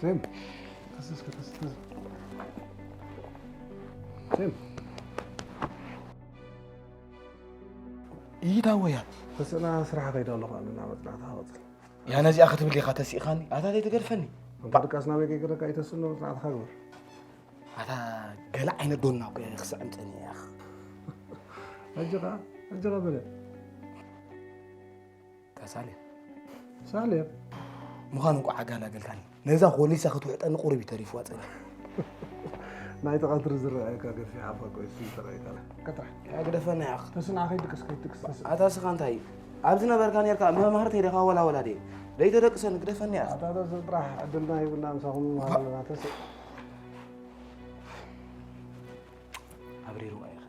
ሴም፣ ተስስከ ተስተዝ ሴም፣ ኢዳ ወያ። ተስእና ስራሕ ከይዳ ኣለኹ፣ ኣነ ናብ መጽናዕቲ ክቕጽል። ያ ነዚኣ ክትብል ኢኻ ተሲእኻኒ? ኣታ ዘይትገድፈኒ። እንኳ ድቃስ ናበይ ከይገደካ ኣይተስእኖ መጽናዕትኻ ግበር። ኣታ ገለ ዓይነት ዶና እኮ እየ ክስዕም ጸኒሐ እያ። ሕጂ ኸኣ፣ ሕጂ ኸኣ በለ። ተሳሌ። ሳሌም። ምዃኑ እንኳ ኣጋላገልካኒ። ነዛ ኮሊሳ ክትውሕጠኒ ቁሩብ እዩ ተሪፍዋ ጸኒሑ። ናይቲ ቀትሪ ዝረኣየካ ገፊሕ ኣፋ እኮ እዩ ስም ተረኢካ። ቀጥራሕ። ኣግደፈና ያኽ። ተስንዓ ከይድቅስ ከይድቅስ ተስንዓ። ኣታ ስኻ እንታይ ኣብ ዝነበርካ ነርካ መማህርተይ ደኻ ወላ ወላ ደይ ደይተደቅሰኒ ግደፈኒ ያኽ። ኣታ ተስእ ጥራሕ ዕድልና ሂብና ምሳኹም ምሃር ኣለና ተስእ። ኣብሪርዋ እያ።